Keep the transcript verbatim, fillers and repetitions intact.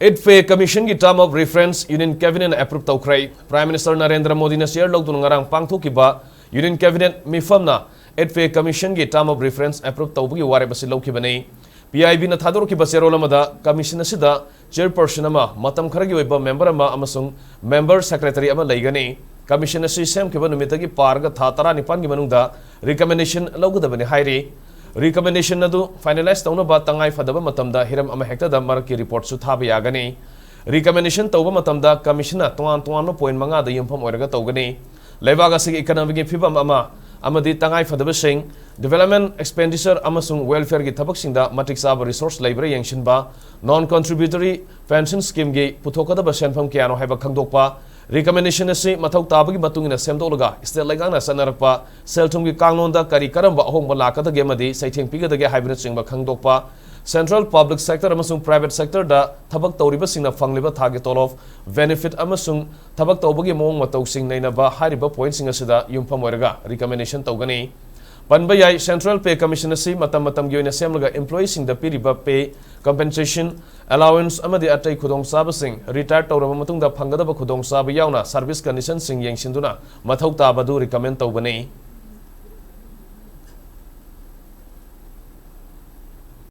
Eighth Pay Commission ꯒꯤ Term of Reference Union Cabinet ꯅ approve ꯇꯧꯈ꯭ꯔꯦ꯫ Prime Minister ꯅꯔꯦꯟꯗ꯭ꯔ ꯃꯣꯗꯤꯅ chair ꯂꯧꯗꯨꯅ ꯉꯔꯥꯡ ꯄꯥꯡꯊꯣꯛꯈꯤꯕ Union Cabinet ꯃꯤꯐꯝꯅ Eighth Pay Commission ꯒꯤ Term of Reference approve ꯇꯧꯕꯒꯤ ꯋꯥꯔꯦꯞ ꯑꯁꯤ ꯂꯧꯈꯤꯕꯅꯤ꯫ P I B ꯅ ꯊꯥꯗꯣꯔꯛꯈꯤꯕ ꯆꯦꯔꯣꯜ ꯑꯃꯗ commission ꯑꯁꯤꯗ chairperson ꯑꯃ, ꯃꯇꯝ ꯈꯔꯒꯤ ꯑꯣꯏꯕ member ꯑꯃ ꯑꯃꯁꯨꯡ member secretary ꯑꯃ ꯂꯩꯒꯅꯤ꯫ Commission ꯑꯁꯤ ꯁꯦꯝꯈꯤꯕ ꯅꯨꯃꯤꯠꯇꯒꯤ ꯄꯥꯔꯒ ꯊꯥ ꯇꯔꯥꯅꯤꯄꯥꯟꯒꯤ ꯃꯅꯨꯡꯗ recommendation ꯂꯧꯒꯗꯕꯅꯤ ꯍꯥꯏꯔꯤ꯫ Recommendation ꯑꯗꯨ finalize ꯇꯧꯅꯕ ꯇꯉꯥꯏ ꯐꯗꯕ ꯃꯇꯝꯗ ꯍꯤꯔꯝ ꯑꯃꯍꯦꯛꯇꯗ ꯃꯔꯛꯀꯤ report ꯁꯨ ꯊꯥꯕ ꯌꯥꯒꯅꯤ꯫ Recommendation ꯇꯧꯕ ꯃꯇꯝꯗ commission ꯅ ꯇꯣꯉꯥꯟ ꯇꯣꯉꯥꯟꯕ point ꯃꯉꯥꯗ ꯌꯨꯝꯐꯝ ꯑꯣꯏꯔꯒ ꯇꯧꯒꯅꯤ꯫ ꯂꯩꯕꯥꯛ ꯑꯁꯤꯒꯤ economy ꯒꯤ ꯐꯤꯕꯝ ꯑꯃ ꯑꯃꯗꯤ ꯇꯉꯥꯏ ꯐꯗꯕꯁꯤꯡ, development expenditure ꯑꯃꯁꯨꯡ welfare ꯒꯤ ꯊꯕꯛꯁꯤꯡꯗ ꯃꯇꯤꯛ ꯆꯥꯕ resource ꯂꯩꯕ꯭ꯔꯥ ꯌꯦꯡꯁꯤꯟꯕ, non contributory pension scheme ꯒꯤ ꯄꯨꯊꯣꯛꯀꯗꯕ ꯁꯦꯟꯐꯝ ꯀꯌꯥꯅꯣ ꯍꯥꯏꯕ ꯈꯪꯗꯣꯛꯄ, recommendation ꯑꯁꯤ ꯃꯊꯧ ꯇꯥꯕꯒꯤ ꯃꯇꯨꯡ ꯏꯟꯅ ꯁꯦꯝꯗꯣꯛꯂꯒ state ꯂꯩꯉꯥꯛꯅ ꯆꯠꯅꯔꯛꯄ ꯁꯦꯜ ꯊꯨꯝꯒꯤ ꯀꯥꯡꯂꯣꯟꯗ ꯀꯔꯤ ꯀꯔꯝꯕ ꯑꯍꯣꯡꯕ ꯂꯥꯛꯀꯗꯒꯦ ꯑꯃꯗꯤ ꯆꯩꯊꯦꯡ ꯄꯤꯒꯗꯒꯦ ꯍꯥꯏꯕꯅꯆꯤꯡꯕ ꯈꯪꯗꯣꯛꯄ, central, public sector ꯑꯃꯁꯨꯡ private sector ꯗ ꯊꯕꯛ ꯇꯧꯔꯤꯕꯁꯤꯡꯅ ꯐꯪꯂꯤꯕ ꯊꯥꯒꯤ ꯇꯣꯂꯣꯞ, benefit ꯑꯃꯁꯨꯡ ꯊꯕꯛ ꯇꯧꯕꯒꯤ ꯃꯑꯣꯡ ꯃꯇꯧꯁꯤꯡ ꯅꯩꯅꯕ ꯍꯥꯏꯔꯤꯕ point ꯁꯤꯡ ꯑꯁꯤꯗ ꯌꯨꯝꯐꯝ ꯑꯣꯏꯔꯒ recommendation ꯇꯧꯒꯅꯤ꯫ ꯄꯟꯕ ꯌꯥꯏ, Central Pay Commission ꯑꯁꯤ ꯃꯇꯝ ꯃꯇꯝꯒꯤ ꯑꯣꯏꯅ ꯁꯦꯝꯂꯒ employee ꯁꯤꯡꯗ ꯄꯤꯔꯤꯕ pay, compensation, allowance ꯑꯃꯗꯤ ꯑꯇꯩ ꯈꯨꯗꯣꯡꯆꯥꯕꯁꯤꯡ, retire ꯇꯧꯔꯕ ꯃꯇꯨꯡꯗ ꯐꯪꯒꯗꯕ ꯈꯨꯗꯣꯡꯆꯥꯕ ꯌꯥꯎꯅ service condition ꯁꯤꯡ ꯌꯦꯡꯁꯤꯟꯗꯨꯅ ꯃꯊꯧ ꯇꯥꯕꯗꯨ recommend ꯇꯧꯕꯅꯤ꯫